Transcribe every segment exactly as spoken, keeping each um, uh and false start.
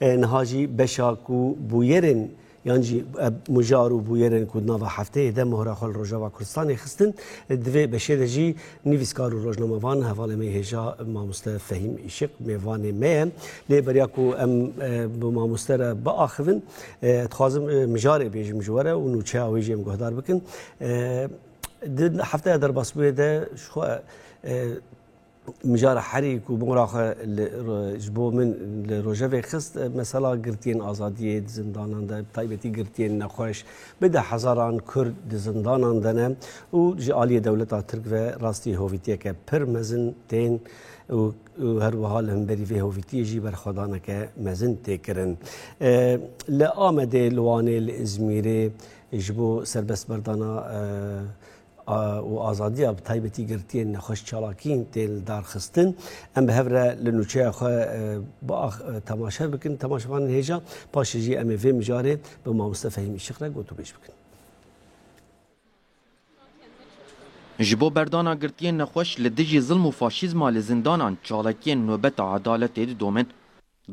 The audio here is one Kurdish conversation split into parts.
E, niha jî beşa ku bûyerên yan jî, e, mijar û bûyerên ku di nava hefteyê de mohra xwe li Rojava Kurdistanê xistin, e, di vê beşê de jî nivîskar û rojnamevan hevalê me yê hêja mamoste Fehîm Îşiq mêvanê me ye. Lê beriya ku em, e, bi mamoste re biaxivin, e, dixwazim, e, mijarê bêjim ji we re û nûçeya wê jî em guhdar bikin. E, di hefteya derbasbûyê de ji xwe, e, Mijara herî ku bora xwe li, ji bo min li rojevê xist, mesela girtiyên azadiyê di zindanan de, bi taybetî girtiyên nexweş, bi deh hezaran Kurd di zindanan de ne û ji aliyê dewleta Tirk ve rastî hovîtiyeke pir mezin tên û, û her wiha li hemberî vê hovîtiyê jî berxwedaneke mezin tê kirin. E, li Amedê, li Wanê, li Îzmîrê ji bo serbestberdana, e, a, û azadiya bi taybetî girtiyên nexweş çalakî tên li dar xistin. Em bi hev re li nûçeya xwe, e, biax-, e, temaşe bikin, temaşevanên hêja, paşê jî em ê vê mijarê bi mamoste Fehîm Îşiq re gotûbêj bikin. Ji bo berdana girtiyên nexweş li dijî zilm û faşîzma li zindanan çalakiyên nobeta edaletê didomin.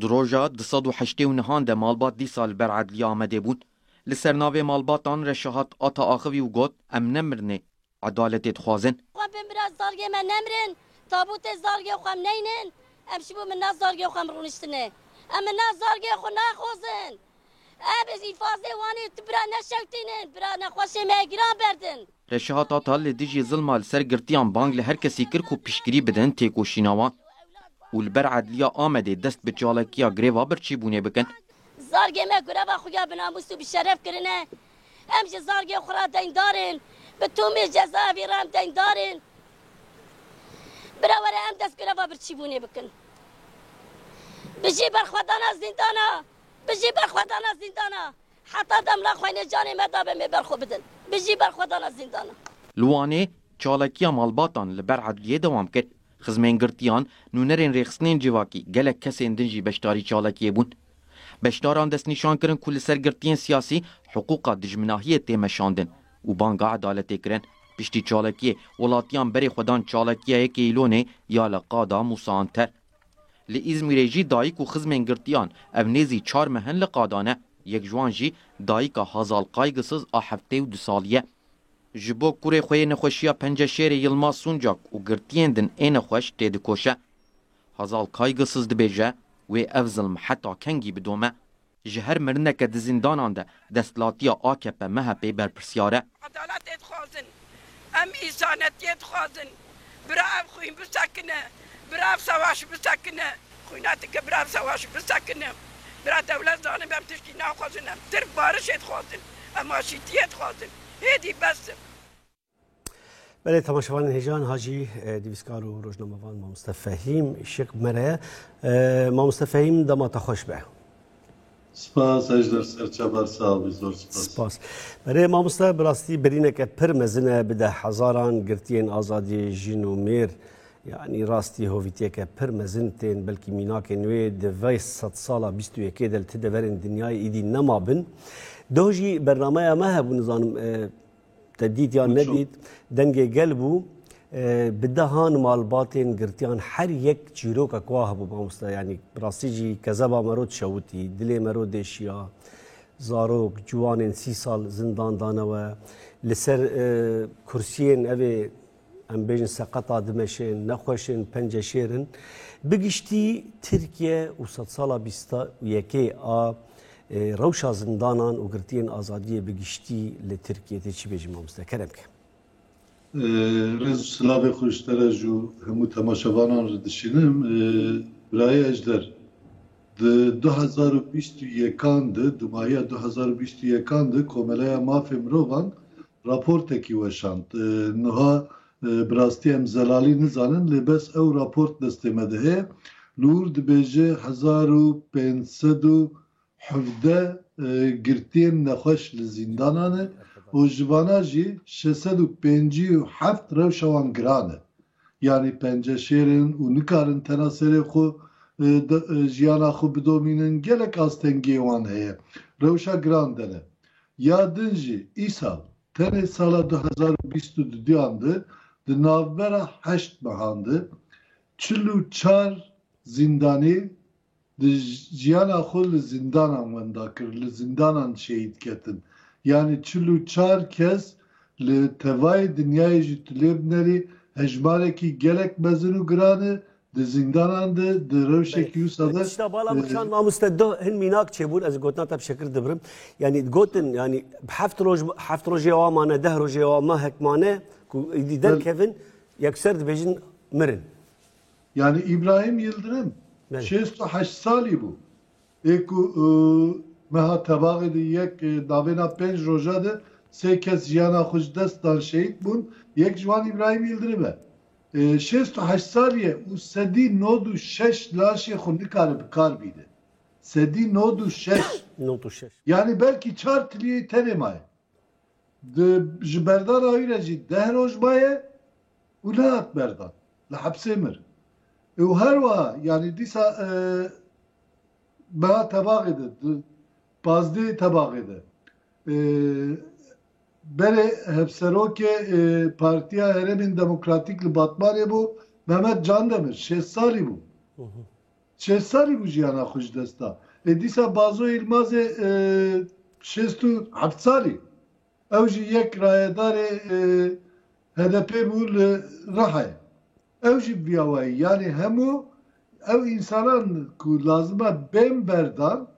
Di roja du sed û heştê û nehan de malbat dîsa li ber edliya Amedê bûn. Li ser navê malbatan Reşahat Ata axivî û got, em nemirinê, edaletê dixwazin. Xwe bin bira zargê me nemirin, tabûtê zargê xwe em neynin, em ji bo min na zargê xwe em rûniştine. Em min na zargê xwe naxwazin. Em îfazê wan ê tu bira neşewtînin, bira nexweşê me giran berdin. Reşihat Atal li dijî zilma li ser girtiyan bang li her kesî kir ku piştgirî bidin têkoşîna wan û li ber Edliya Amedê dest bi çalakiya greva birçîbûnê bikin. Zargê me greva xwe ya bi namûs û bi şeref kirine. Em ji zargê xwe re deyndar in. Bi tomê cezayê vê re em deyndar in. Bira were em dest greva birçîbûnê bikin. Bijî berxwedana zîndana. Bijî berxwedana zîndana. Heta demla xweynê canê me dabe me berxwe bidin. Bijî berxwedana zîndana. Li Wanê çalakiya malbatan li ber edliyê dewam kir. Xizmên girtiyan, nûnerên rêxistinên civakî, gelek kesên din jî beşdarî çalakiyê bûn. Beşdaran destnîşan kirin ku li ser girtiyên siyasî hiqûqa dijminahiyê tê meşandin û banga edaletê kirin. Piştî çalakiyê, welatiyan berê xwe dan çalakiya yekê Îlonê ya li qada Mûsa Anter. Li Îzmîrê jî dayik û xizmên girtiyan ev nêzî çar meh in li qada ne. Yek ji wan jî dayika Hazal Kaygısız a heftê û du salî ye. Ji bo kurê xwe yê nexweşiya penceşêrê Yilmaz Suncak û girtiyên din ê nexweş têdikoşe. Hazal Kaygısız dibêje, wê ev zilm heta kengî bidome. Ji her mirineke di zîndanan de desthilatiya A K P M H P berpirsyar e. Edaletê dixwazin. Em însanetiyê dixwazin. Bira ev xwîn bisekine. Bira ev sewaş bisekine. Xwînetike bira ev sewaş bisekine. Bira dewlet zanim em tiştî naxwazin. Em tirk barişê dixwazin. Em aşîtiyê dixwazin. Hêdî bes e. Belê, temaşevanên hêja, niha jî, e, nivîskar û rojnamevan mamoste Fehîm Şêx bi me re ye. E, mamoste Fehîm, dema te xweş be. Spas, Ejder Serçebar, sax bî, zor spas. Spas. Belê, mamoste, bi rastî birîneke pir mezin e, bi deh hezaran girtiyên azadiyê jin û mêr, yanî rastî hovîtiyeke pir mezin tên, belkî mînakên wê di vê sedsala bîst û yekê de li ti deverên dinyayê îdî nema bin. Doh jî bernameya me hebû, nizanim, e, Te dît ya nedît, dengê gel bû. E, bi dehan malbatên girtiyan, her yek çîrokek wa hebû, mamoste. Yanî, bi rastî jî kezeba mero dişewitî, dilê mero dêşiya. Zarok, ciwanên sî sal zindan dane we. Li ser, e, kursiyên evê, em bêjin, seqeta dimeşên, nexweşin, penceşêr in. Bi giştî Tirkiye û sedsala bîst û yekê a E, rewşa zindanan û girtiyên azadiyê bi giştî li Tirkiyê tê çi bêjî, mamoste? Kerem ke. E, rêz û silavê xwe ji te re ji hemû temaşevanan re dişînim. E, birayê Ejder, di du hezar û bîst û yekan de, dumahiya du hezar û bîst û yekan de Komeleya Mafê Mirovan raportekî weşand. E, niha, e, bi rastî em zelalî nizanin, lê bes ew raport destê me de heye. Li wir dibêje hezar û pênc sed û hevdeh, e, girtiyên nexweş li zîndanan e û ji vana jî şeş sed û pêncî û heft rewşa wan giran e. Yanî penceşêr in û nikarin tena serê xwe, e, de, e, jiyana xwe bidomînin, gelek astengiyê wan heye. Rewşa giran de ne. Ya din jî îsal, tenê sala du hezar û bîst û duduyan de di navbera heşt mehan de çil û çar zîndanî di jiyana xwe li zindanan wenda kir, li zindanan şehîd ketin. Yanî çil û çar kes li tevayê dinyayê jî tu lê binerî hejmarekî gelek mezin û giran e, di zindanan de, di rewşekî wisa de. Tişta bala min çand mamoste, doh hin mînak çêbûn, ez gotina te bi şekir dibirim. Yanî gotin, yanî heft roj, heft rojê wa mane, deh rojê wa mehek mane, ku êdî derkevin, yekser dibêjin mirin. Yanî Îbrahîm Yildirim, Belê. şêst û heşt salî bû. Ê ku, e, meha Tebaxê de yek, e, navêna pênc roja de sê kes jiyana xwe ji dest dan, şehîd bûn. Yek ji wan Îbrahîm Yildirim e. E, şêst û heşt salî ye û sedî nod û şeş laşê xwe nikare bi kar bîne. Sedî nod û şeş. Nod û şeş. Yanî belkî çar tiliyê tenê maye. Di, ji berdana wî re jî deh roj maye û nehat berdan. Li hepsê mir. Û her wiha, yanî dîsa, e, meha Tebaxê de, di pazdehê Tebaxê de, e, berê hevserokê, e, Partiya Herêmên Demokratîk li Batmanê bû, Mehmet Candemir, şêst salî bû. Hı hı. Şêst salî bû jiyana xwe ji dest da. Ê dîsa Bazo Yilmazê, e, şêst û heft salî. Ew jî yek rayedarê, e, H D P bû li Rihayê. Ew jî bi vî awayî. Yanî hemû ew însanan ku lazim e bên berdan,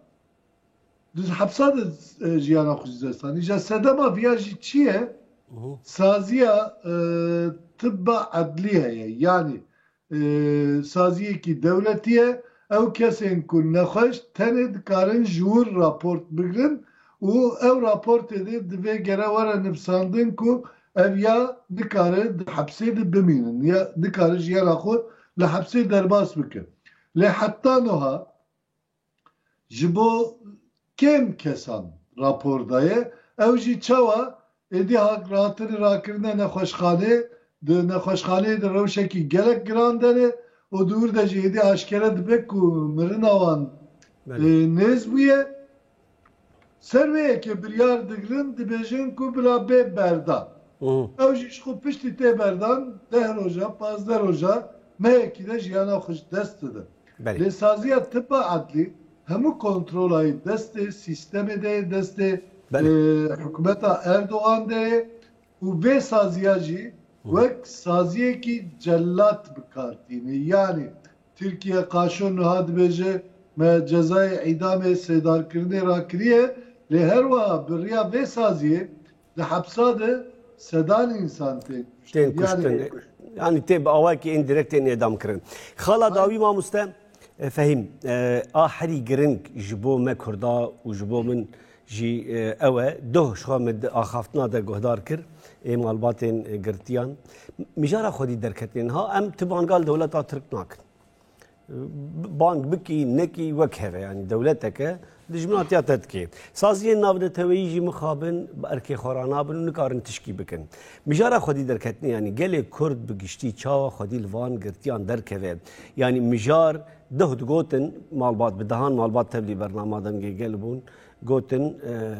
di hepsa de, e, jiyana xwe ji dest dan. Îja sedema viya jî çi ye? Hı hı. Saziya, e, tibba edlî heye. Yanî, e, saziyekî dewletî ye. Ew kesên ku nexweş tenê dikarin ji wir raport bigrin û ew raportê de divê gere were nivsandin ku ev ya nikare di hepsê de bimînin, ya nikare jiyana xwe li hepsê derbas bike. Lê heta niha ji bo kêm kesan rapor daye. Ew jî çawa? Êdî hak rahatine rakirine nexweşxanê, di nexweşxaneyê de rewşekî gelek giran dene û di wir de jî êdî aşkere dibe ku mirina wan, Belê. e, nêz bûye. Ser vê yekê biryar digirin, dibêjin ku bila bê berdan. Hı. Ew jî ji xwe piştî tê berdan, deh roja, pazdeh roja, mehekî de jiyana xwe ji dest didin. Belê. Lê saziya tipa edlî hemû kontrolayê destê sîstemê de ye, destê, Belê. e, hikûmeta Erdogan de ye û vê saziya jî Hı. wek saziyekî celat bi kar tîne. Yanî Tirkiye qaşo niha dibêje me cezayê îdamê sêdarkirinê rakiriye, lê her wiha bi riya vê saziyê di hepsa de sedan însan tên kuştin. Tên kuştin. Yanî, yanî tê bi awayekî îndirekt tên îdam kirin. Xala dawî mamoste, e, Fehîm, e, a herî giring ji bo me Kurda û ji bo min jî, e, ew e. Doh ji xwe min di axaftina de guhdar kir, ê malbatên, e, girtiyan. Mijara xwedî derketinên. Ha, em ti banga li dewleta Tirk nakin. Bang bikî, nekî, wek hev e, yanî dewleteke dijminatiya te dike. Saziyên navneteweyî jî mixabin bi erkê xwe ranabin û nikarin tişkî bikin. Mijara xwedî derketinê, yanî gelê Kurd bi giştî çawa xwedî li van girtiyan derkeve? Yanî mijar doh digotin, malbat bi dehan malbat tevlî bernama Dengê Gel bûn, gotin, e,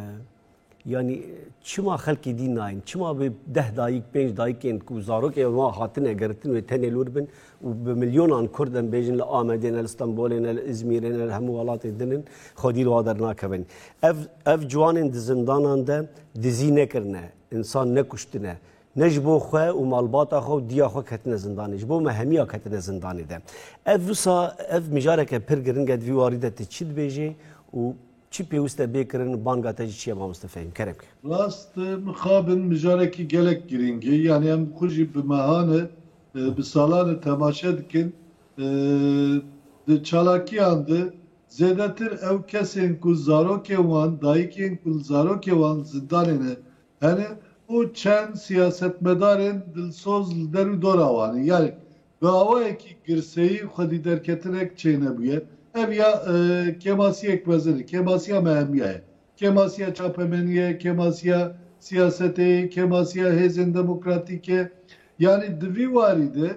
Yanî çima xelkê dî nayên? Çima bi deh dayik, pênc dayikên ku zarokê wan hatine girtin wê tenê li wir bin û bi milyonan Kurd em bêjin li Amedê ne, li Stenbolê ne, li Îzmîrê ne, li hemû welatê din in, xwedî li wa dernakevin? Ev, ev ciwanên di zindanan de dizî nekirine, însan nekuştine. Ne ji bo xwe û malbata xwe û diya xwe ketine zindanê. Ji bo me hemiya ketine zindanê de. Ev wisa, ev mijareke pir giring e, di vî warî de tu çi dibêjê û Çi pêwist e bê kirin, banga te jî çi ye mamoste Fehîm? Kerem ke. Rast, mixabin mijarekî gelek girîng e. Yanî em xwe jî bi mehan e, e, bi salan e temaşe dikin. E, di çalakiyan de zêdetir ew kesên ku zarokên wan, dayikên ku zarokê wan zindanê ne hene û çend siyasetmedarên dilsoz li der û dora wan e. Yanî bi awayekî girseyî xwedî derketinek çênebûye. Ev ya, e, kêmasiyek mezin e. Kêmasiya me hemiya ye. Kêmasiya çapemeniyê, kêmasiya siyasetê, kêmasiya hêzên demokratîk e. Yanî di vî warî de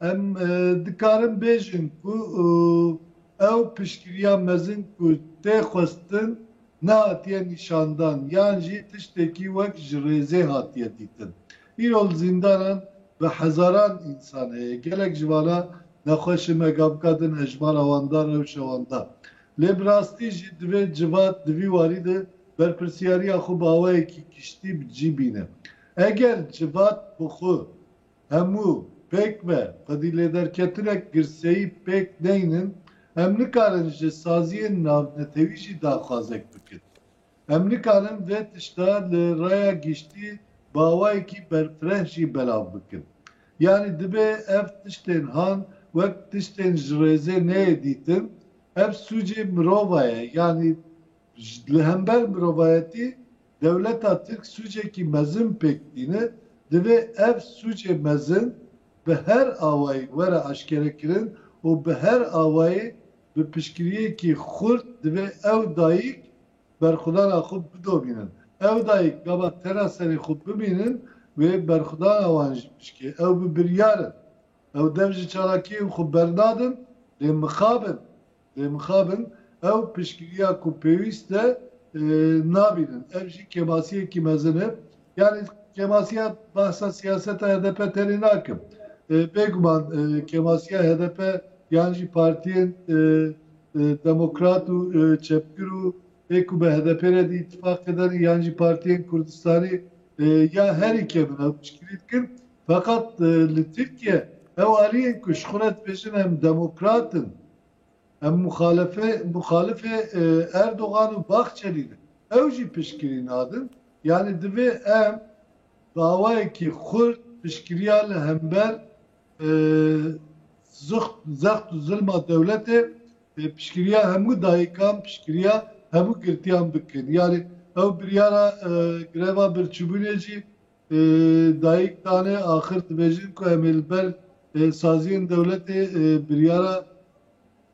em, e, dikarin bêjin ku, e, ew piştgiriya mezin ku tê xwestin nehatiye nîşandan yan jî tiştekî wek ji rêzê hatiye dîtin. Îro li zindanan bi hezaran însan heye. Gelek ji vana nexweş in, me gavika din hejmara wan da, rewşa wan da. Lê bi rastî jî divê civat di vî warî de berpirsiyariya xwe bi awayekî giştî bi cî bîne. Eger civat bi xwe hemû pêk be, xwedî lêderketinek girseyî pêk neynin, em nikarin ji saziyên navnetewî jî daxwazek bikin. Em nikarin vê tişta li raya giştî bi awayekî berfireh jî belav bikin. Yanî dibe ev tiştên han wek tiştên ji rêzê neyê dîtin, ev sûcê mirova ye. Yanî ji, li hember mirovayetî dewleta Tirk sûcekî mezin pêk tîne, divê ev sûcê mezin bi her awayî were aşkerekirin û bi her awayî bi piştgiriyekî xurt divê ew dayik berxwedana xwe bidomînin. Ew dayik gava tena serê xwe bimînin, wê berxwedana wan jî bişkê. Ew bi biryar in. Ew dev ji çalakiyên xwe bernadin, lê mixabin, lê mixabin ew piştgiriya ku pêwîst e, e, nabînin. Ev jî kêmasiyekî mezin e. Yanî kêmasiya behsa siyaseta H D P tenê nakim. E, bêguman, e, kêmasiya H D P yan jî partiyên, e, e, demokrat û, e, çepgir û ê ku bi H D P re di îtifaqê de ne, yan jî partiyên Kurdistanî, e, ya herî kevin ew piştgirî dikin. Feqet, e, li Tirkiye ew aliyên ku ji xwe re dibêjin em demokrat in, em muxalefe-, muxalifê, e, Erdogan û Bahçelî ne. Ew jî piştgirî nadin. Yanî divê em bi awayekî xurt piştgiriya li hember, e, zuxt-, zext û zilma dewletê, e, piştgiriya hemû dayikan, piştgiriya hemû girtiyan bikin. Yanî ew biryara, e, greva birçîbûnê jî, e, dayik dane, axir dibêjin ku em ê li ber, e, saziyên dewletê, e, biryara,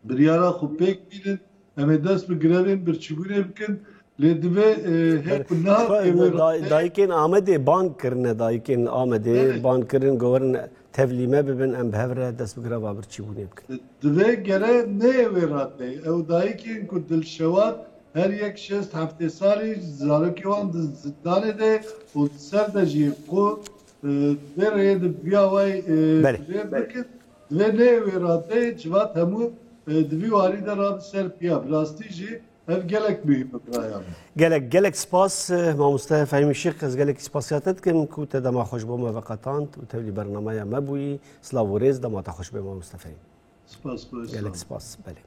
biryara xwe pêk bînin, em ê dest bi grevên birçîbûnê bikin. Lê divê, e, hê ku niha ê wê da-, rastê dayikên Amedê ban kirine, dayikên Amedê Belê. ban kirin, ku werin tevlîme bibin, em bi hev re dest bi greva birçîbûnê bikin. Divê gere neyê wê radeyê. Ew dayikên ku dilşewat her yek şêst heftê salî zarokê wan di zindanê de û di ser de jî ku, e, vê rêyê de bi vî awayî, e, Belê. rê bikin. Divê neyê wê radeyê civat hemû, e, di vî warî de rabi ser piya. Bi rastî jî ev gelek muhîm e biraya min. Gelek, gelek spas, e, mamoste Fehîmî Şêx. Ez gelekî spasiya te dikim ku te dema xwe ji bo me veqetand û tevlî bernameya me bûyî. Silav û rêz, dema te xweş be, mamoste Fehîm. Spas, spas. Gelek spas, belê.